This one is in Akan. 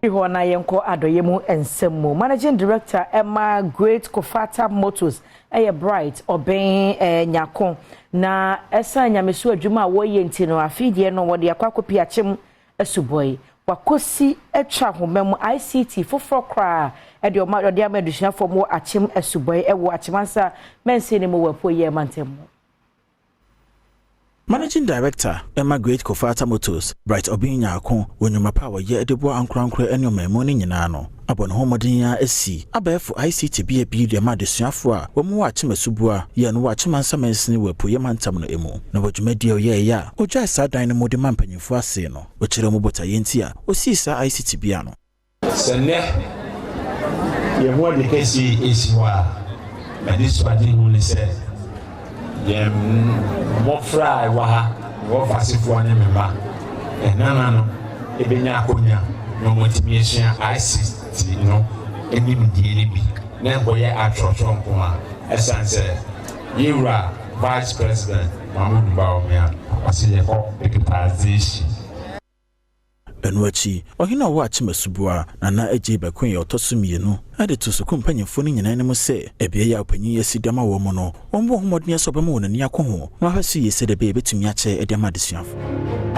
Hɔ na yɛnkɔ adɔyɛ mu nsɛm mu. Managing Director ɛma Great Kofata Motors ɛyɛ Bright Ɔbɛn Nyako, na ɛsan nyamesu adwuma a wɔyɛ nti no, afei deɛ no wɔde akɔ akɔpi Akyem Asubɔi wakɔsi atwa ahoma mu ICT foforɔ koraa ɛde ɔma ɔde ama adusuafoɔ mu wɔ Akyem Asubɔi ɛwɔ Akyemansa mɛnsin ne mu wɔ Apuoyɛ mantam mu. Managing Director ɛma Great Kofata Motors, Bright Obin Nyako, wɔ nnwuma pa a wɔyɛ de boa ankorankora ne ɔman mu no nyinaa no, abɔ ne ho mmɔden a asi abɛɛfo ICT bi bi de ama adesuafoɔ a wɔn wɔ Akyem Asuboa yɛ no wɔ Akyemansa mansini wɔ Apuoyɛ mantam no mu. Na wɔ dwumadie a ɔyɛeɛ a ɔgyae saa dan no mu de ma mpanyimfoɔ ase no, ɔkyerɛ mu botaeɛ nti a ɔsii saa ICT bia no. Sɛ nnɛ yɛn ho ade kɛseɛ esi hɔ a, m'ani so ade hu ne sɛ yɛn mmɔfra a ɛwɔ ha, wɔwɔ fasefoɔ ne me mma ɛnana no ebɛnya akonnwa na wɔatumi asua ICT no animdeɛ no bi na nkɔyɛ atwerɛtwerɛ nko a, ɛsiane sɛ yɛwura Vice President Mahmoud Bawumia ɔsɛ yɛkɔ digitalization. Ɛno akyi, ɔhene a ɔwɔ Akyem Asuboa, Nana Agye Bɛko yɛ ɔtɔ so mmienu, ɛde to sukuu mpanyimfoɔ no nyinaa anim sɛ ebia yɛ a ɔpanyin yi asi dama wɔ mu no, wɔn bɔ ho mmɔden sɛ ɔbɛma wɔn ani akɔ ho na wahwɛ so yie sɛdeɛ ɛbɛyɛ bɛtumi akyɛ ɛde ama adesuafo.